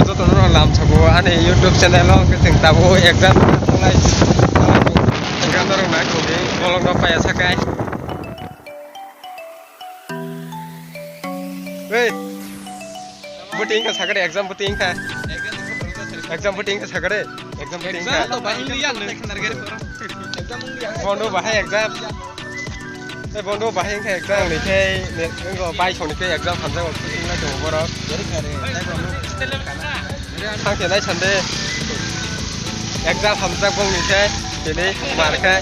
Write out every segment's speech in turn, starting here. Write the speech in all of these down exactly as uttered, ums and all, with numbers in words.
Joto no lam sabo ani YouTube channel o hwnkhe chwng tabuk exam thanglai. Exam norok nai tongdi, bolong rok paya sakai. Hey. Buting ka sagade exam buting ka. Exam buting ka sagade. Exam buting ka. Exam to bahai liya le. Bondo bahai exam. Eh, bondo bahai ka exam ni khe, ne, ngo bai song ni khe exam hamjak ko kuching lai tongo borok. Thang khe nai sande. Exam hamjak bong ni khe, tini mar khe.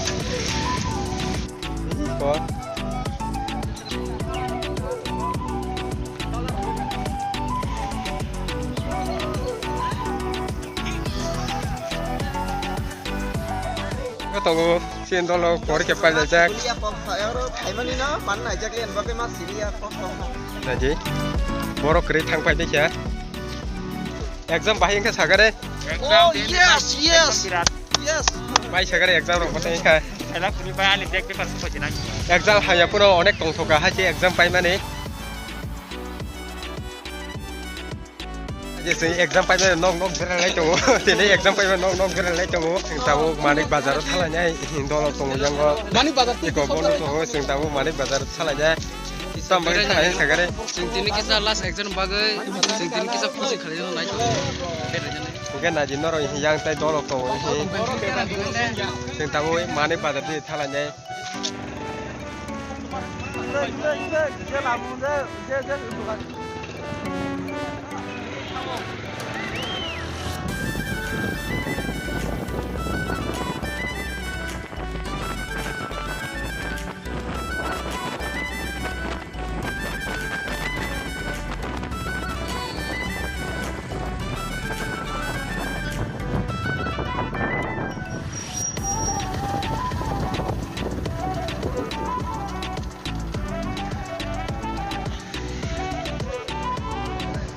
Ko. Tongo, sini dolo kori khe pailajak. Siriya pok phai oro phaimani no, man naijak le, bagwi ma siriya pok pok. Naji, borok kwrwi thang pai dekha. Exam bahai wngkha sagare. Oh, yes, yes. Yes. Bai sagare exam rok bwtwi wngkha. Exam haya phano onek tongthoka hai se exam paimani. Je se exam paimani nok nok berai lai tongo. Tini exam paimani nok nok berai lai tongo. Tabuk Manik Bazar o thalai nai dolo tongo yango. Manik Bazar twi iko bondo tongo, chwng tabuk Manik Bazar o thalai nai. Tamo bai thalai sagare. Chwng tini kisa last exam bagwi, chwng tini kisa coaching khalai nai tongo. Hwnkhe naidi norok yang tai dolo tongo. Chwng tabuk Manik Bazar twi thalai nai.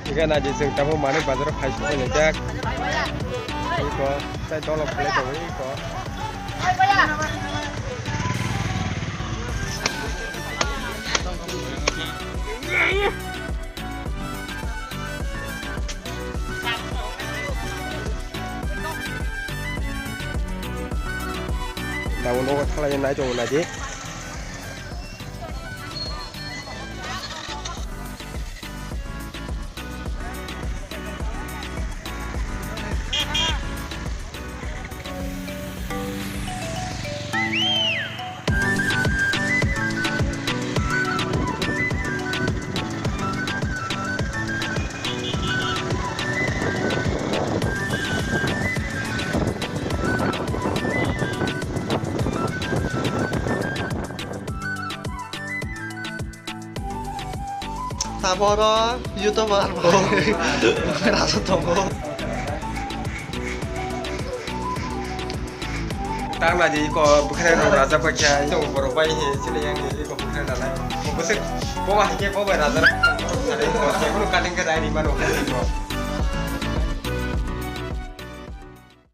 Hingke naidi chwng tabuk Manik Bazar o phai sokoi nai jak. Iko tei dolo khlai tongo iko. Tabuk nogo thalai nai tongo naidi. Taboro YouTuber bo raja tongo. Tang naidi iko bwkhwnai rok raja paikha, ito borok bai he chini yang ni iko bwkhwnai rana. Bo bwswk bo ba hake bo bai raja. Sare iko, sare iko, kating ke dai ni mano.